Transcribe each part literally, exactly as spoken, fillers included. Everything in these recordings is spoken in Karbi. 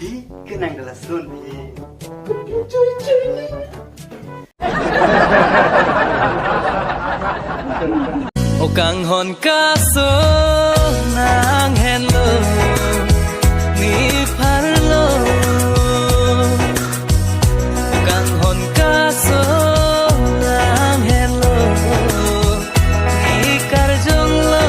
Hi, kenang dala sun hi. O kanghon kaso nanghenlo, ne pharlo. O kanghon kaso nanghenlo, ne karjonglo.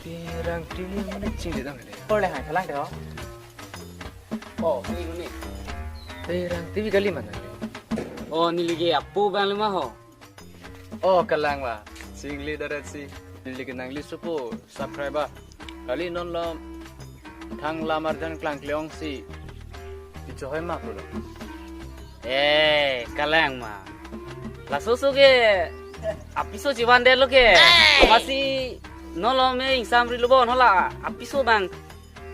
Tirang tili mane chingdedam hele. Por le hai thalang de ho. Oh, ni ni. Tirang T V kali mana? Oh, neli ke apu bang lima ho. Oh, kalang ba. Chingli darat si. Neli ke nangli supo subscriber. Kali non lom thang lamar jan klang kleong si. Icho hoi ma pulo. Eh, kalang ma. Laso so ke apiso chivan de lo ke. Masi non lom me ingsam ri lo bon hola. Apiso bang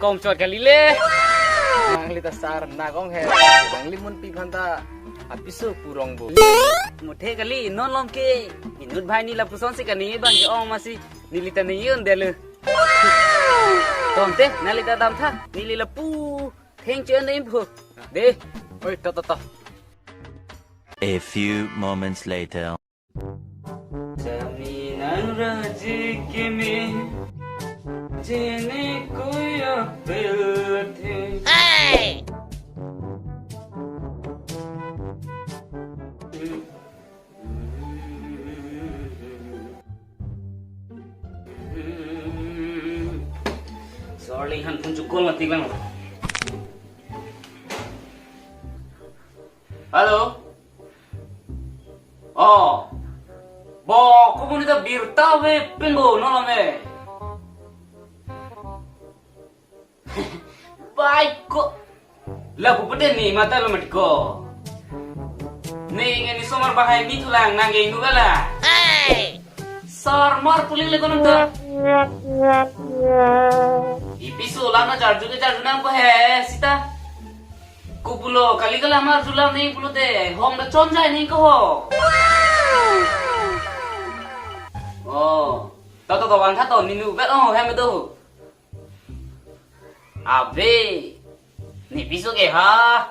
kom chot kali le. Nangli ta sar nagong he. Nangli mun pi phanta apiso purong bo. Muthe kali non lom ke. Inut bhai ni lapuson si kani bang ke ong masi neli ta ni yun de le. Tomte, neli ta dam tha. Neli lapu theng chen de imphu. De. Oi, to, to, to. A few moments later. Jaminan raji kimi jene kuya pelte. Hey! Sorry, han pun chukol mati lang. Hello. Oh. Bo, ko buni ta birta ve pin bo, no lame. Bai ko. Lapu pute ni mata lo mat ko. Ni nge ne somar bahai ni thulang nang ke inu gala. Hey! Sar mar puling le kono ta. Ipiso lana charju ke charju nang ko he sita. Ko pulo kali kala mar julam ni pulote hong da chon jai ni ko ho. Oh. To to to vang tha to ninu bet oh hem do. Ave. Ne piso ke ha.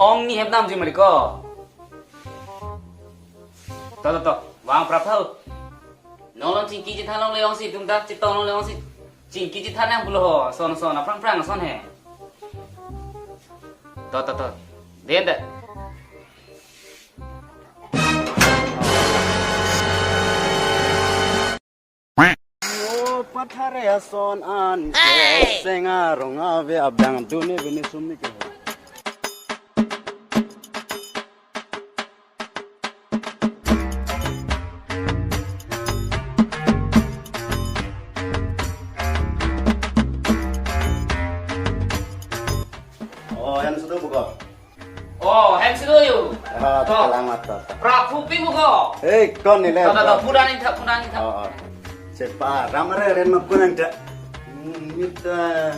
Ong ni hep nam ji mari ko. To to to. Vang prap tha. Nonglong chingki chithan longle ong si tum ta chitong longle ong si. Chingki chithan nang pulo ho. Son son aphrang phrang son he. To to to. Den de. O pathare ason an ke seng arong ave abang duni bini sumni ke. Oh, hem sudo buka. Oh, hem sudo yo. Ah, to. Selamat to. Praphu pi mo ko. Eh, kon ni le. To, to, to, puran ni tha, puran ni tha. Oh, oh. Chepa ram re ren ma kunang tha. Hmm, mita.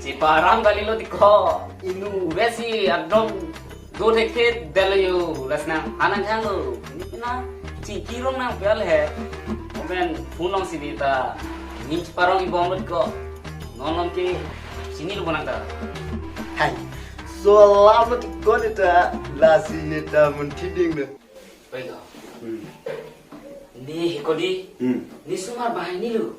Chepa ram kali lo ti ko. Inu besi adom do thek thek dal yo lasna. Anang thang lo. Ni na chingki rong nang bel he. Omen phone long si di ta. Ni chepa rong ibom lo ti ko. Non non ke chini lo bonang ta. Hai. So alam lo ti ko ni ta. Lasi ni ta mun thiding lo. Baik. Hmm. Ni hikodi. Hmm. Ni sumar bahai ni lo.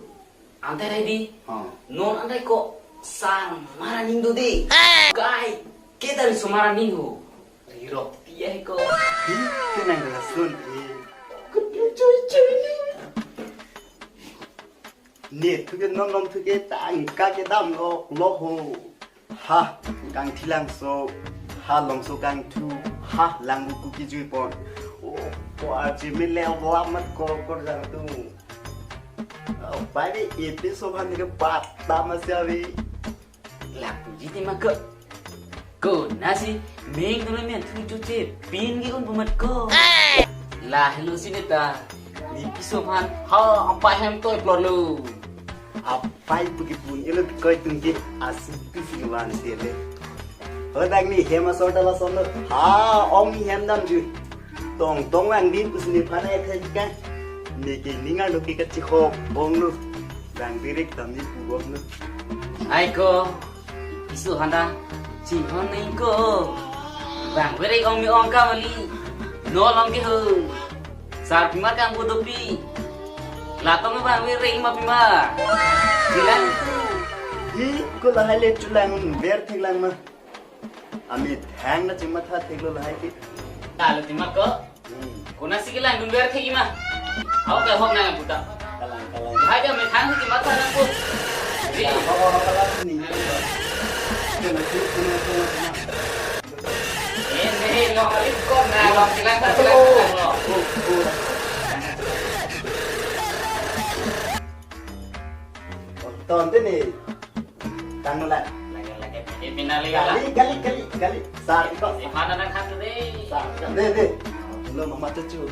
Antai rai di. Ha. Non antai ko sar mara ning do di. Hey! Kai, kita ri sumara ning ho. Rirok tiya ko. Hi, kenang dala sun hi. Kudu cuy cuy. Ne thu ke non non thu ke tangka ke dam lo lo ho. Ha, kangthi langso, ha longso kangthu, ha langbu kuki jui pon. Oh, ko arji mile lamat ko kor jang tu. Oh, bai ni episode han ke pat tama siavi. Lapuji tema ko. Konatsi meng tolo men thu chuche pin ke un pumat ko. Lahelo si neta. Ne piso aphan ha apa hem toi plot lo. Apai pu kipun ilo koi tung ke asin pisi ke van sele. Hodak ne hem asor dala sono. Ha, ong hem dam ju. Tong tong vangdin pusi nephan ai thek ka. Neke ninga lo ke kachihok bong lo. Vangve rek dam ne pu bong lo. Ai ko. Isu handa. Chinghon neng ko. Vangve rek ong mi ong kavali. No long ke ho. Sar pima kang bodopi. Latong vangve rek ma pima. Bilang itu. Hi, ko lahai le chulang ver thek lang ma. Ami thang na chingmatha thek lo lahai ke. Talo chingmat ko. Hmm. Konatsi kelang dunver thek ma. Au ke hok nang puta. Kalang, kalang. Hai ke me thang chingmatha nang ko. Ri. Ho, ho, ho, kalang ni. Kena sih, kena, kena, kena. Eh, eh, lo kali ko na lo kelang ta kelang ta lo. Oh, oh. Oh, tonte ni. Tanggulan. Lagi, lagi. Eh, pinali Kali, lah. Kali, kali, kali. Sar ko. Di mana nang hatu deh? Sar ko. Deh, deh. Lo mama cucu.